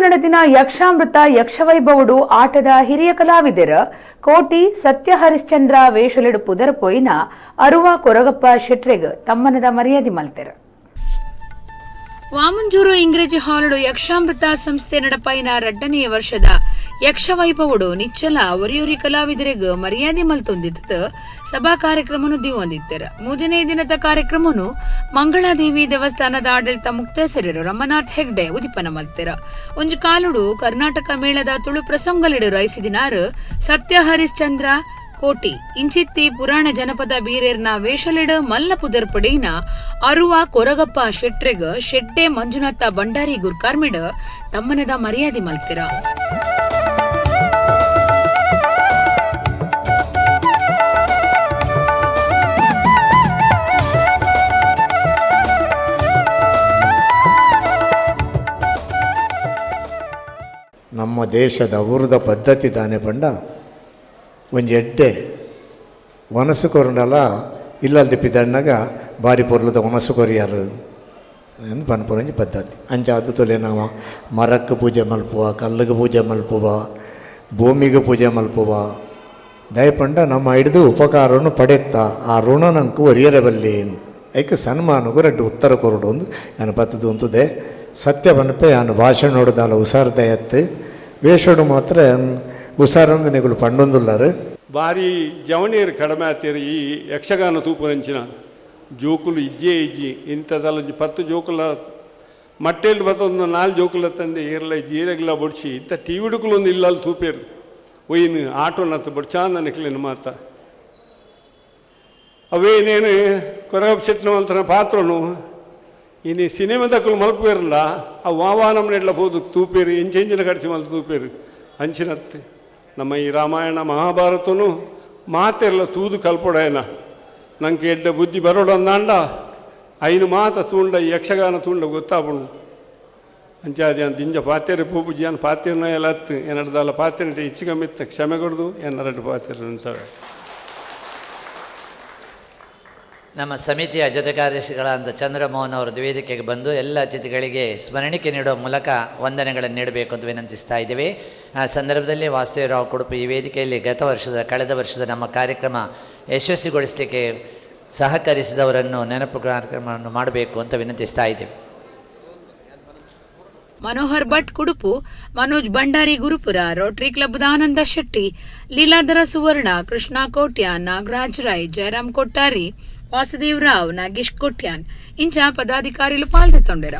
ನಡೆದಿನ ಯಕ್ಷಾಮೃತ ಯಕ್ಷವೈಭವಡು ಆಟದ ಹಿರಿಯ ಕಲಾವಿದರ ಕೋಟಿ ಸತ್ಯ ಹರಿಶ್ಚಂದ್ರ ವೇಷಲಿಡು ಪುದರ್ ಪೋಯಿನ ಅರುವ ಕೊರಗಪ್ಪ ಶೆಟ್ರೆಗ್ ತಮ್ಮನದ ಮರ್ಯಾದೆ ಮಲ್ತೆರ್. ವಾಮಂಜೂರು ಇಂಗ್ರೇಜಿ ಹಾಲುಡು ಯಕ್ಷಾಮೃತ ಸಂಸ್ಥೆ ನಡಪಾಯಿನ ರಡ್ಡನೆಯ ವರ್ಷದ ಯಕ್ಷವೈಭವಡು ನಿಚ್ಚಲ ಒರಿಯೊರಿ ಕಲಾವಿದರಿಗ್ ಮರ್ಯಾದೆ ಮಲ್ತೊಂದಿತ್ತು ಸಭಾ ಕಾರ್ಯಕ್ರಮನು ದಿವೊಂದಿತ್ತೆರ್. ಮೂರನೇ ದಿನದ ಕಾರ್ಯಕ್ರಮನು ಮಂಗಳಾದೇವಿ ದೇವಸ್ಥಾನದ ಆಡಳಿತ ಮುಕ್ತೇಸರರು ರಮನಾಥ್ ಹೆಗ್ಡೆ ಉದಿಪನ ಮಲ್ತೆರ್. ಒಂಜಿ ಕಾಲುಡು ಕರ್ನಾಟಕ ಮೇಳದ ತುಳು ಪ್ರಸಂಗಲಿಡು ರೈಸಿದಿನಾರ್ ಸತ್ಯ ಹರಿಶ್ಚಂದ್ರ ಕೋಟಿ ಇಂಚಿತ್ತಿ ಪುರಾಣ ಜನಪದ ಬೀರೇರ್ನ ವೇಷಲಿಡು ಮಲ್ಲ ಪುದರ್ ಪಡೆಯಿನ ಅರುವ ಕೊರಗಪ್ಪ ಶೆಟ್ರೆಗ್ ಶೆಟ್ಟೆ ಮಂಜುನಾಥ ಭಂಡಾರಿ ಗುರ್ಕಾರ್ಮಿಡ್ ತಮ್ಮನದ ಮರ್ಯಾದೆ ಮಲ್ತಿರ. ನಮ್ಮ ದೇಶದ ಊರದ ಪದ್ಧತಿ ದಾನೆ ಪಂಡ ಒಂಜಿ ಎಡ್ಡೆ ವನಸು ಕೊರಂಡಲ ಇಲ್ಲಲ್ದಿ ಪಿದಣ್ಣಗ ಬಾರಿ ಪೊರ್ಲದ ವನಸು ಕೊರಿಯಾರು ಎಂದು ಪನ್ಪುನೊಂಜಿ ಪದ್ಧತಿ. ಅಂಚ ಅದು ತೊಲೆ ನಾವು ಮರಕ್ಕೆ ಪೂಜೆ ಮಲ್ಪುವ, ಕಲ್ಲಿಗೆ ಪೂಜೆ ಮಲ್ಪುವ, ಭೂಮಿಗೆ ಪೂಜೆ ಮಲ್ಪುವ. ದಯಪಂಡ ನಮ್ಮ ಹಿಡಿದು ಉಪಕಾರವನ್ನು ಪಡೆತ್ತ ಆ ಋಣ ನಂಗೆ ಒರಿಯರೆ ಬಲ್ಲಿ ಐಕೆ ಸನ್ಮಾನಗೂ ರಡ್ಡು ಉತ್ತರ ಕೊರಡು ಒಂದು ನಾನು ಬತ್ತದು ಅಂತದೆ ಸತ್ಯ ಪನ್ಪೆ. ಯಾನು ಭಾಷಣ ನೋಡಿದಾಲ ಹುಷಾರ್ದ ಎತ್ತು ವೇಷಡು ಮಾತ್ರ ಹುಷಾರಂದು ನಿಗುಲು ಪಂಡೊಂದುಲ್ಲಾರು. ಭಾರಿ ಜವಣಿಯರು ಕಡಿಮೆ ಆತೀರಿ. ಈ ಯಕ್ಷಗಾನ ತೂಪುನಂಚಿನ ಜೋಕುಲು ಇಜ್ಜೇ ಇಜ್ಜಿ. ಇಂಥದಲ್ಲ ಒಂಜಿ 10 ಜೋಕುಲ ಮಟ್ಟೆಲ್ ಬತ್ತೊಂದು 4 ಜೋಕುಲ ತಂದೆ ಏರ್ಲ ಇಜ್ಜಿ, ಏರೆಗ್ಲ ಬೊಡ್ಚಿ. ಇಂಥ ಟಿ ವಿಡುಕುಲು ಒಂದು ಇಲ್ಲಲ್ಲಿ ತೂಪೇರು ಒಯ್ಯಿನ ಆಟೋನತ್ತು ಬೊಡ್ಚಾಂದ ನಿಕ್ಲೇನು ಮಾತ ಅವೇ ನೇನು ಕೊರಗಪ್ಪ ಶೆಟ್ಟಿನ ಮಲ್ತನ ಪಾತ್ರನು ಇನಿ ಸಿನಿಮಾದಕ್ಕಲು ಮಲ್ಪೇರಲ್ಲ. ಆ ವಾವಾ ನಮ್ಮನೆಡ್ಲ ಪೋದು ತೂಪೇರು, ಎಂಚೆಂಚಿನ ಕಡಿಸಿ ಮಲ್ತು ತೂಪೇರು. ಅಂಚಿನತ್ತು ನಮ್ಮ ಈ ರಾಮಾಯಣ ಮಹಾಭಾರತನು ಮಾತೆಲ್ಲ ತೂದು ಕಲ್ಪೊಡಾಯನ ನಂಗೆ ಎಡ್ಡ ಬುದ್ಧಿ ಬರೋಡಂದಾಂಡ ಐನು ಮಾತ ತೂಂಡ ಯಕ್ಷಗಾನ ತೂಂಡ ಗೊತ್ತಾಪುಂಡು. ಅಂಚಾದಿ ಅಂತ ದಿಂಜ ಪಾತ್ಯರೆ ಪೂಪುಜಿ ಅನ್ ಪಾತ್ಯನ ಎಲ್ಲ ಅತ್ತು ಎನ್ನಡ್ದಲ್ಲ ಪಾತ್ಯನ ಇಚ್ಚಿಕಮ್ಮಿತ್ತ ಕ್ಷಮೆ ಕೊಡ್ದು ಎನ್ನರಡು ಪಾತ್ಯರು ಅಂತವೆ. ನಮ್ಮ ಸಮಿತಿಯ ಜೊತೆ ಕಾರ್ಯದರ್ಶಿಗಳಾದ ಚಂದ್ರಮೋಹನ್ ಅವರು ವೇದಿಕೆಗೆ ಬಂದು ಎಲ್ಲ ಅತಿಥಿಗಳಿಗೆ ಸ್ಮರಣಿಕೆ ನೀಡುವ ಮೂಲಕ ವಂದನೆಗಳನ್ನು ನೀಡಬೇಕು ಅಂತ ವಿನಂತಿಸ್ತಾ ಇದ್ದೀವಿ. ಆ ಸಂದರ್ಭದಲ್ಲಿ ವಾಸುದೇವರಾವ್ ಕುಡುಪು ಈ ವೇದಿಕೆಯಲ್ಲಿ ಗತ ವರ್ಷದ ಕಳೆದ ವರ್ಷದ ನಮ್ಮ ಕಾರ್ಯಕ್ರಮ ಯಶಸ್ವಿಗೊಳಿಸಲಿಕ್ಕೆ ಸಹಕರಿಸಿದವರನ್ನು ನೆನಪು ಕಾರ್ಯಕ್ರಮವನ್ನು ಮಾಡಬೇಕು ಅಂತ ವಿನಂತಿಸ್ತಾ ಇದ್ದೀವಿ. ಮನೋಹರ್ ಭಟ್ ಕುಡುಪು, ಮನೋಜ್ ಭಂಡಾರಿ ಗುರುಪುರ, ರೋಟರಿ ಕ್ಲಬ್ದ ಆನಂದ ಶೆಟ್ಟಿ, ಲೀಲಾಧರ ಸುವರ್ಣ, ಕೃಷ್ಣ ಕೋಟ್ಯಾನ್, ನಾಗರಾಜ್ ರೈ, ಜಯರಾಮ್ ಕೊಟ್ಟಾರಿ, ವಾಸುದೇವ್ ರಾವ್, ನಾಗೇಶ್ ಕೋಟ್ಯಾನ್ ಇಂಚ ಪದಾಧಿಕಾರಿಲು ಪಾಲ್ದೆತ್ತೊಂಡೆರ.